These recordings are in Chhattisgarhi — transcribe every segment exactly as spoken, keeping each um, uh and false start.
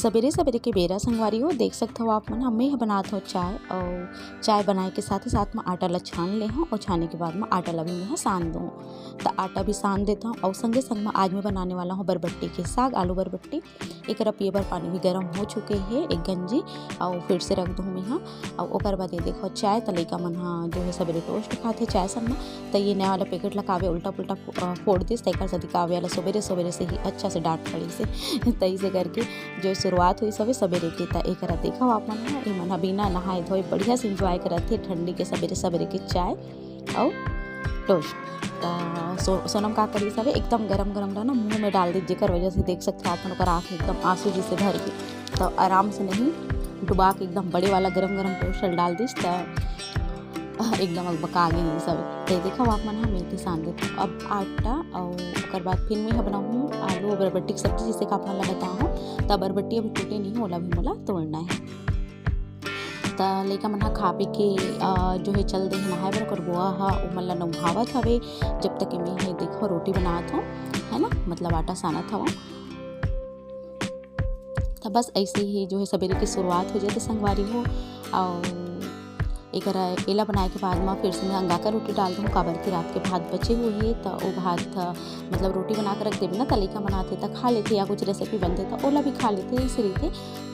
सबेरे सबेरे के बेरा संगवारी हो, देख सकत हव आप मन ह, मैं ह बनात हव चाय, अउ चाय बनाए के साथ ही साथ म आटा ल छान ले हव, अउ छाने के बाद म आटा ल भी मैं ह सान दूँ। त आटा भी सान देत हव, अउ संगे संग म आज मैं बनाने वाला हूँ बरबट्टी के साग, आलू बरबट्टी। एकरा पिए बर पानी भी गरम हो चुके हे, एक गंजी, अउ फिर से रख दूँ मैं ह। अउ ओकर बाद ये देखो चाय, त लइका मन ह जो है सबेरे टोस्ट खाथे चाय संग म, त ये नया वाला पैकेट ला काव्य उल्टा पुल्टा फो-, अ, फोड़ दिस, त एकर सेती काव्य ला सबेरे सबेरे से ही अच्छा से डांट पड़िस हे। तइसे करके जो शुरुआत होइस हवे सबेरे के, त एकरा देखव आप मन ह, ए मन ह बिना नहाए धोए बढ़िया से एंजॉय करत हे ठंडी के सबेरे सबेरे के चाय अउ टोस्ट। त सो-, सोनम का करिस हवे, एकदम गरम गरम ला ना मुंह में डाल दिस, जेकर वजह से देख सकत हो आप मन ओकर आँख एकदम आंसू जैसे भर गे। त आराम से नहीं, डुबा के एकदम बड़े वाला गरम गरम टोस्ट ल डाल दिस, त एकदम अकबका गे ये सब। त देखव आप मन ह, मैं एती सान देथव अब आटा, अउ ओकर बाद फिर मैं ह बनाहूँ आलू अउ बरबट्टी के सब्जी, जैसे कि आप मन ला बताहूँ। त बरबट्टी अभी टूटे नहीं हे, ओला भी मोला तोड़ना हे। त लइका मन ह खा पी के, अ, जो है चल दे हे नहाए बर, ओकर बुआ ह ओमन ला नहावत हवे, जब तक मैं ह देखो रोटी बनात हव, है ना, मतलब आटा सानत हव। त बस ऐसे ही जो है सबेरे के शुरुआत हो जाथे संगवारी हो। अउ एकरा, एला बनाए के बाद म फिर से मैं अंगाकर रोटी डाल दूँ, काबर कि रात के भात बचे हुए हे, त ओ भात ह, मतलब रोटी बना के रख देबे ना, त लइका मन आथे त खा लेथे, या कुछ रेसिपी बनथे त ओला भी खा लेथे, ऐसे रहिथे।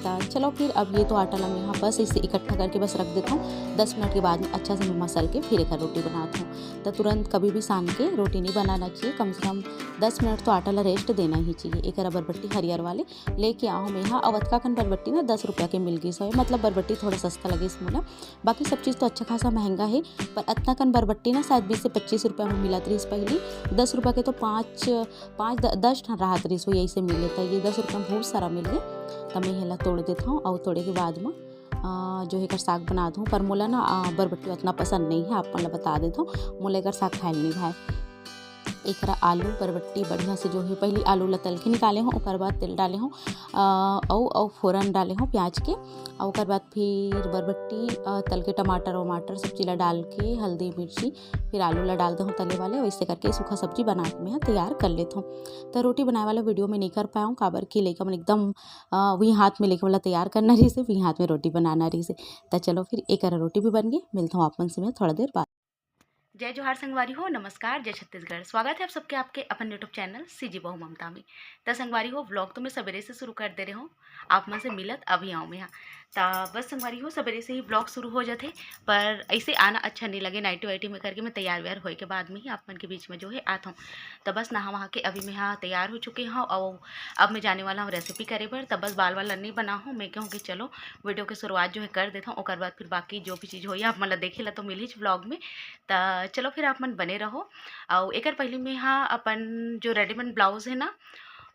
त चलो फिर अब ये तो आटा ला मैं ह बस ऐसे इकट्ठा करके बस रख देथव। दस मिनट के बाद में अच्छा से मैं मसल के फिर एकर रोटी बनात हव। त तुरंत कभी भी सान के रोटी नहीं बनाना चाहिए, कम से कम दस मिनट तो आटा ला रेस्ट देना ही चाहिए। एकर बरबट्टी हरियर वाले लेके आहव मैं ह, अउ अतका कन बरबट्टी ना दस रुपया के मिल गिस हवे, मतलब बरबट्टी थोड़ा सस्ता लगिस मोला। बाकी सब चीज़ तो अच्छा खासा महंगा हे, पर अतना कन बरबट्टी ना शायद बीस से पच्चीस रुपया में मिलत रहिस पहिली। दस रुपया के तो पाँच, पाँच द-, दस ठन राहत रहिस होही, ऐसे मिले, त ये दस रुपया में बहुत सारा मिल गे। त मैं एला तोड़ देथव, अउ तोड़े के बाद म, अ, जो हे एकर साग बना दूँ। पर मोला ना, अ, बरबट्टी अतना पसंद नहीं हे, आप मन ला बता देथव, मोला एकर साग खाए ल नहीं भाए। एकरा आलू बरबट्टी बढ़िया से जो हे, पहिली आलू ला तल के निकाले हव, ओकर बाद तेल डाले हव, अ, अउ, अउ फोरन डाले हव प्याज के, अउ ओकर बाद फिर बरबट्टी, अ, तल के टमाटर वमाटर सब चीज ला डाल के हल्दी मिर्ची, फिर आलू ला डाल देहव तले वाले। वैसे करके सूखा सब्जी बना के मैं ह तैयार कर लेथव। त रोटी बनाए वाला वीडियो में नहीं कर पाएव, काबर कि लइका मन एकदम, अ, उही हाथ में लइका मन ला तैयार करना रहिस हे, उही हाथ में रोटी बनाना रहिस हे। त चलो फिर एकर रोटी भी बन गे, मिलथव आप मन से मैं थोड़ा देर बाद। जय जोहार संगवारी हो, नमस्कार, जय छत्तीसगढ़। स्वागत है आप सबके आपके अपन YouTube चैनल सीजी बहू ममता में। त संगवारी हो, व्लॉग तो मैं सबेरे से शुरू कर दे रहे हूँ, आप मन से मिलत अभी आऊँ मैं ह। त बस संगवारी हो, सबेरे से ही व्लॉग शुरू हो जाथे, पर ऐसे आना अच्छा नहीं लगे, नाइटी वाइटी में करके मैं तैयार व्यार होए के बाद में ही आप मन के बीच में जो है आत हूँ। त बस नहा वहा के अभी मैं ह तैयार हो चुके हव, अउ अब मैं जाने वाला हूँ रेसिपी करे बर। त बस बाल वाल नहीं बना हूँ, मैं कहूँ कि चलो वीडियो के शुरुआत जो है कर देथव, ओकर बाद फिर बाकी जो भी चीज़ होही आप मन ला देखे ला तो मिलहीच व्लॉग में। त चलो फिर आप मन बने रहो। अउ एकर पहिली मैं ह अपन जो रेडीमेड ब्लाउज हे ना,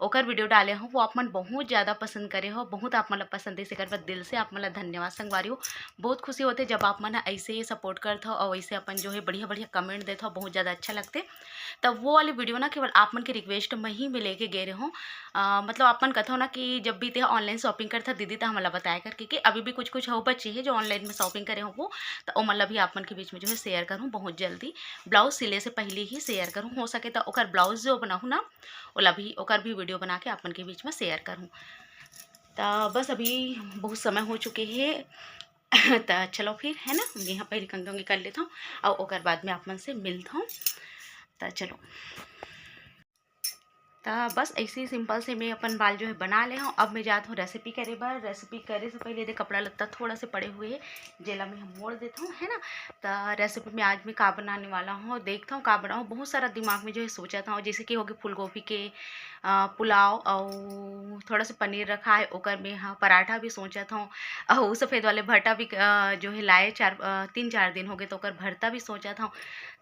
ओकर वीडियो डाले हव, वो आप मन बहुत ज़्यादा पसंद करे हव, बहुत आप मन ला पसंद हे, एकर बर दिल से आप मन ला धन्यवाद संगवारी हो। बहुत खुशी होथे जब आप मन ह ऐसे सपोर्ट करत हव अउ ऐसे अपन जो है बढ़िया बढ़िया कमेंट देत हव, बहुत ज़्यादा अच्छा लगथे। त वो वाली वीडियो ना केवल आप मन के रिक्वेस्ट में ही मैं लेके गे रहे हव। अ, मतलब आप मन कथव ना कि जब भी ते ऑनलाइन शॉपिंग करथा दीदी, त हमन ला बताया करके कि अभी भी कुछ कुछ हो बचे हे जो ऑनलाइन में शॉपिंग करे हव वो, त ओमन ला भी आप मन के बीच में जो है शेयर करहूँ बहुत जल्दी। ब्लाउज सिले से पहले ही शेयर करहूँ, हो सके त ओकर ब्लाउज जो बनाहूँ ना, ओला भी, ओकर भी वीडियो बना के आप मन के बीच में शेयर करहूँ। त बस अभी बहुत समय हो चुके हे, त चलो फिर, है ना, मैं ह पहले कंघी उंघी कर लेथव अउ ओकर बाद में आप मन से मिलथव। त चलो, त बस ऐसे ही सिंपल से मैं अपन बाल जो है बना ले हव। अब मैं जात हव रेसिपी करे बर। रेसिपी करे से पहले दे कपड़ा लत्ता थोड़ा से पड़े हुए हे, जेला मैं ह मोड़ देथव, है ना। त रेसिपी में आज मैं का बनाने वाला हव, देखथव का बनाहूँ। बहुत सारा दिमाग में जो है सोचत हव, जैसे कि होगे फूलगोभी के, अ, पुलाव अउ थोड़ा से पनीर रखा है, ओकर में ह पराठा भी सोचत हव, अउ सफेद वाले भट्टा भी, अ, जो है लाए चार, अ, तीन चार दिन होगे, त ओकर भरता भी सोचत हव।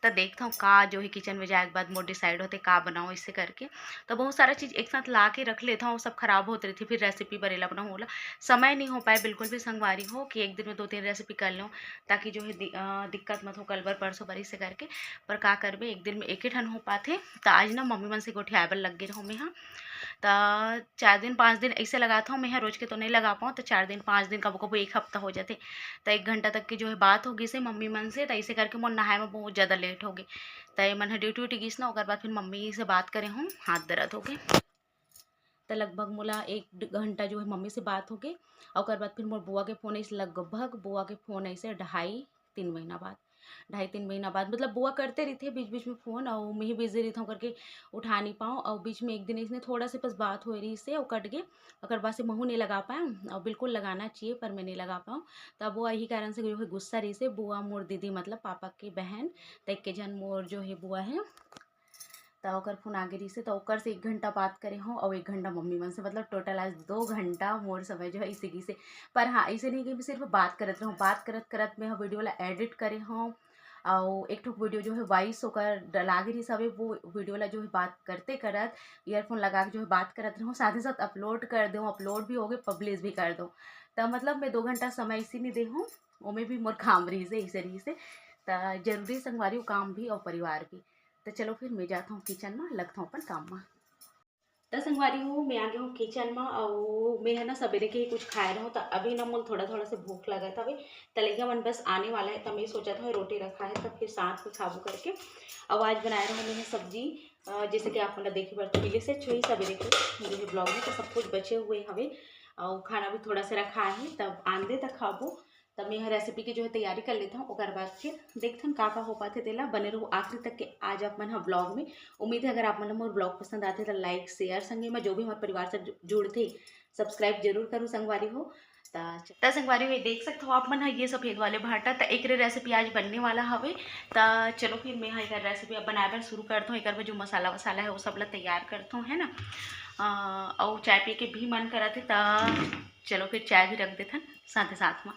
त देखथव का जो है किचन में जाए के बाद मोर डिसाइड होथे का बनाऊँ, इससे करके। त बहुत सारा चीज एक साथ ला के रख लेथव, सब खराब होत रहिथे, फिर रेसिपी बर एला बनाऊँ, ओला समय नहीं हो पाए बिल्कुल भी संगवारी हो कि एक दिन में दो तीन रेसिपी कर लूँ, ताकि जो है दि-, अ, दिक्कत मत हो कल बर परसों बर, इससे करके। पर का करबे, एक दिन में एके ठन हो पाथे। त आज ना मम्मी मन से गोठियाए बर लग गे रहूँ मैं ह। त चार दिन पाँच दिन ऐसे लगाथव मैं ह, रोज के तो नहीं लगा पाऊँ, त चार दिन पाँच दिन, कभू कभू एक हफ्ता हो जाथे। त एक घंटा तक के जो है बात हो गिस हे मम्मी मन से, त ऐसे करके मोर नहाए में बहुत ज़्यादा लेट हो गे। त ये मन ह ड्यूटी उटी गिस ना, ओकर बाद फिर मम्मी से बात करे हूँ, हाथ दर्द हो गे। त लगभग मोला एक घंटा जो है मम्मी से बात होगे, अउ ओकर बाद फिर मोर बुआ के फ़ोन आइस, लगभग बुआ के फ़ोन आइस हे ढाई तीन महीना बाद, ढाई तीन महीना बाद, मतलब बुआ करते रहिथे बीच-बीच में फ़ोन, अउ मैं ही बिज़ी रहिथौं करके उठा नहीं पाऊँ। अउ बीच में एक दिन इसने थोड़ा से बस बात होए रहिस हे, अउ कट गे, ओकर बाद से महू नहीं लगा पाए, अउ बिल्कुल लगाना चाहिए, पर मैं नहीं लगा पाऊँ। तब वो यही कारण से जो है गुस्सा रहिस हे, बुआ मोर दीदी मतलब पापा के बहन, त एक के जन मोर जो है बुआ है, त ओकर फ़ोन आगे रहिस हे, त ओकर से एक घंटा बात करे हौं, अउ एक घंटा मम्मी मन से, मतलब total आज दो घंटा मोर समय जो है इसे गिस हे। पर हाँ, ऐसे नहीं कि मैं सिर्फ बात करत रहूँ, बात करत करत मैं ह वीडियो ला एडिट करे हौं, अउ एक ठो वीडियो जो है वॉइस ओकर डला गे रहिस हवे, वो वीडियो ला जो है बात करते करत ईयरफोन लगा के जो है बात करत रहूँ, साथ ही साथ अपलोड कर दूँ, अपलोड भी होगे, पब्लिश भी कर दूँ। त मतलब मैं दो घंटा समय इसी नहीं दे हूँ, ओमे भी मोर काम रहिस हे, इसे रहिस हे। त जरूरी संगवारी हो काम भी अउ परिवार भी। त चलो फिर मैं जात हूँ किचन में, लगत हूँ अपन काम में। त संगवारी हो, मैं आ गई हूँ किचन में, अउ मैं है ना सबेरे के ही कुछ खाए रहूँ, त अभी ना मोल थोड़ा थोड़ा से भूख लगत हवे। त लइका मन बस आने वाला है, त मैं सोचत हूँ रोटी रखा है, त फिर साथ में खाबो करके। अउ आज बनाए रहूँ मैं सब्जी, अ, जैसे कि आप मन ला देखे बर तो मिले से छुई सबेरे के जो है ब्लॉग में, तो सब कुछ बचे हुए हवे, अउ खाना भी थोड़ा से रखा है, तब आन दे त खाबो। तब मैं यह रेसिपी की जो है तैयारी कर लेता हूँ, ओकर बाद फिर देखथन का का हो पाथे तेला। बने रहो आखिरी तक के आज आप मन ह ब्लॉग में। उम्मीद है अगर आप मन ला मोर ब्लॉग पसंद आथे त लाइक, शेयर, संगे में जो भी हमारे परिवार से जु-, जुड़थे, सब्सक्राइब जरूर करो संगवारी हो। त त संगवारी हो, ये देख सकत हो आप मन ह, ये सफेद वाले भाटा, त एकरे रेसिपी आज बनने वाला हवे। त चलो फिर मैं ह एकर रेसिपी अब बनाए बर शुरू करत हूँ। एकर बर जो मसाला वसाला है वो सब ला तैयार करत हूँ, है ना। अ, अउ चाय पिए के भी मन करत है, त चलो फिर चाय भी रख देथन साथे साथ में।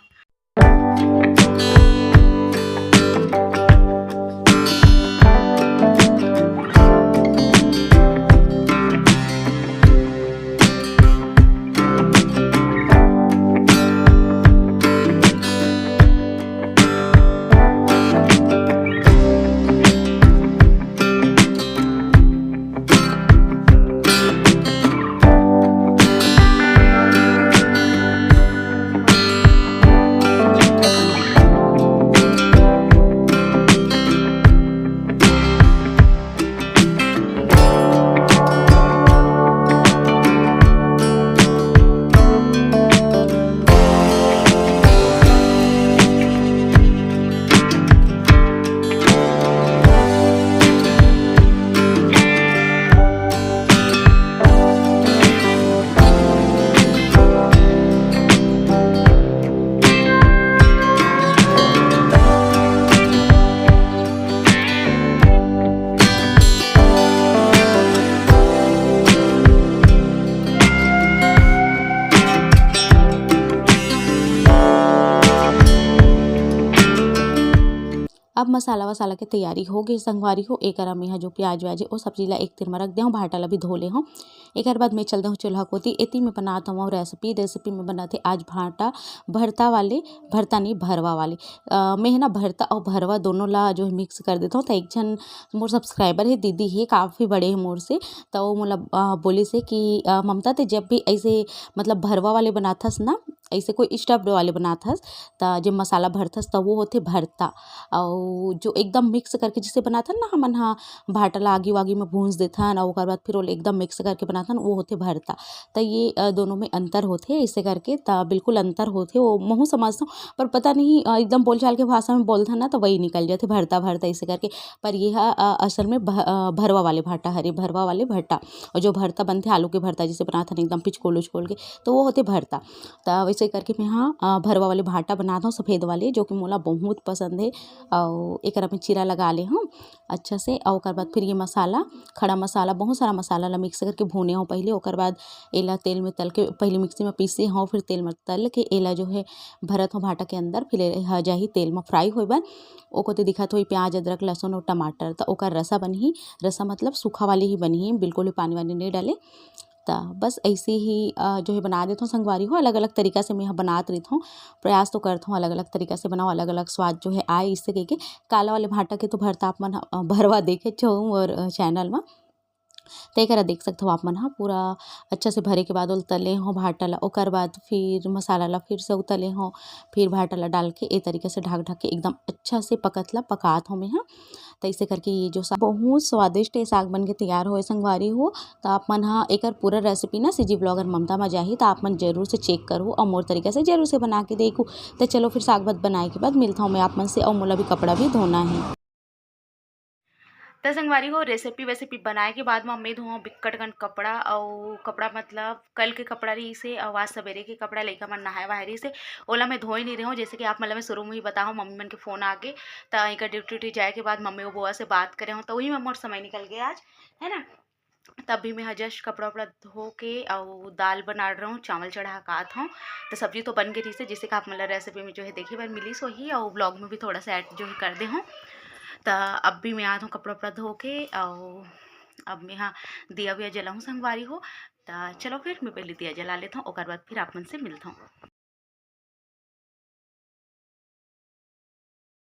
अब मसाला वसाला के तैयारी हो गे संगवारी हो। एकरा में ह जो प्याज व्याज हे, ओ सब्जी ला एक तीर में रख दे हूँ, भाटा ला भी धो ले हूँ। एकर बाद मैं चल दे हूँ चूल्हा कोती। एती में बनात हूँ रेसिपी। रेसिपी में बनाते आज भाटा भरता वाले, भरता नहीं, भरवा वाले। अ, मैं है ना भरता अउ भरवा दोनों ला जो है मिक्स कर देता हूँ। तो एक झन मोर सब्सक्राइबर है, दीदी है, काफ़ी बड़े है मोर से, तो वो मोला, अ, बोलिस हे कि, अ, "ममता, ते जब भी ऐसे मतलब भरवा वाले बनाथस ना, ऐसे कोई स्टफ्ड वाले बनाथस, त जे मसाला भरथस, त वो होथे भरता।" अउ जो एकदम मिक्स करके जिसे बनाथन ना हमन ह, भाटा ला आगी वागी में भूंज देथन, अउ ओकर बाद फिर ओला एकदम मिक्स करके बनाथन, वो होथे भरता। त ये, अ, दोनों में अंतर होथे, ऐसे करके त बिल्कुल अंतर होथे, वो महू समझथों, पर पता नहीं, अ, एकदम बोलचाल के भाषा में बोलथन ना, त वही निकल जाथे भरता, भरता ऐसे करके। पर ये ह, अ, असल में भ-, अ, भरवा वाले भाटा हरे, भरवा वाले भट्टा। अउ जो भरता बनथे आलू के भरता, जिसे बनाथन एकदम पिचकोल उचकोल के, तो वो होथे भरता। त वैसे करके मैं हा, अ, भरवा वाले भाटा बनात हूँ, सफेद वाले, जो कि मोला बहुत पसंद है। अउ एकरा में चीरा लगा ले हूँ अच्छा से। अउ ओकर बाद फिर ये मसाला, खड़ा मसाला, बहुत सारा मसाला ला मिक्स करके भूने हूँ पहले। ओकर बाद एला तेल में तल के, पहले मिक्सी में पीसे हूँ, फिर तेल में तल के एला जो है भरत हूँ भाटा के अंदर, फिर ए ह जाही तेल में फ्राई होए बर। ओ कोती दिखत होही प्याज, अदरक, लहसुन अउ टमाटर, त ओकर रसा बनही। रसा मतलब सूखा वाले ही बनही, बिल्कुल भी पानी वानी नहीं डाले। त बस ऐसे ही, अ, जो है बना देत हूँ संगवारी हो। अलग-अलग तरीका से मैं ह बनात रहित हूँ, प्रयास तो करत हूँ अलग-अलग तरीका से बनाओ, अलग-अलग स्वाद जो है आए, इससे कहिके। काला वाले भाटा के तो भरता आप मन ह, अ, भरवा देखेच हो मोर, अ, चैनल म। त एकरा देख सकथव आप मन ह, पूरा अच्छा से भरे के बाद ओला तले हों भाटा ला, ओकर बाद फिर मसाला ला फिर से तले हों, फिर भाटा ला डाल के ए तरीका से ढाक ढाक के एकदम अच्छा से पकत ला पकात हों मैं ह। त इसे करके ये जो सा-, बहुत स्वादिष्ट ये साग बन के तैयार होए संगवारी हो। त आप मन ह एकर पूरा रेसिपी ना सीजी ब्लॉगर ममता म जाही, त आप मन जरूर से चेक करहू और मोर तरीका से जरूर से बना के देखू। त चलो फिर साग भात बनाए के बाद मिलता हूँ मैं आप मन से, और मोला भी कपड़ा भी धोना है। त संगवारी हो, रेसिपी वेसिपी बनाए के बाद म मैं धोहूँ बिक्कट कन कपड़ा, अउ कपड़ा मतलब कल के कपड़ा रहिस हे, अउ आज सबेरे के कपड़ा लइका मन नहाए वहाए रहिस हे, ओला मैं धोए नहीं रहूँ। जैसे कि आप मन ल मैं शुरू में ही बताहूँ, मम्मी मन के फोन आगे, त इनका ड्यूटी उटी जाए के बाद मम्मी वो बुआ से बात करे हूँ, त वही में मोर समय निकल गया आज, है ना। तब भी मैं ह जस्ट कपड़ा उपड़ा धो के अउ दाल बना रहूँ, चावल चढ़ा के आत हूँ। त सब्जी तो बन के रहिस हे, जैसे कि आप मन ल रेसिपी में जो है देखे बर मिलिस होही, अउ ब्लॉग में भी थोड़ा सा ऐड जो है कर दे हूँ। त अब भी मैं आत हूँ कपड़ा उपड़ा धो के, अउ अब मैं ह दिया विया जलाहूँ संगवारी हो। त चलो फिर मैं पहले दिया जला लेता हूँ, ओकर बाद फिर आप मन से मिलता हूँ।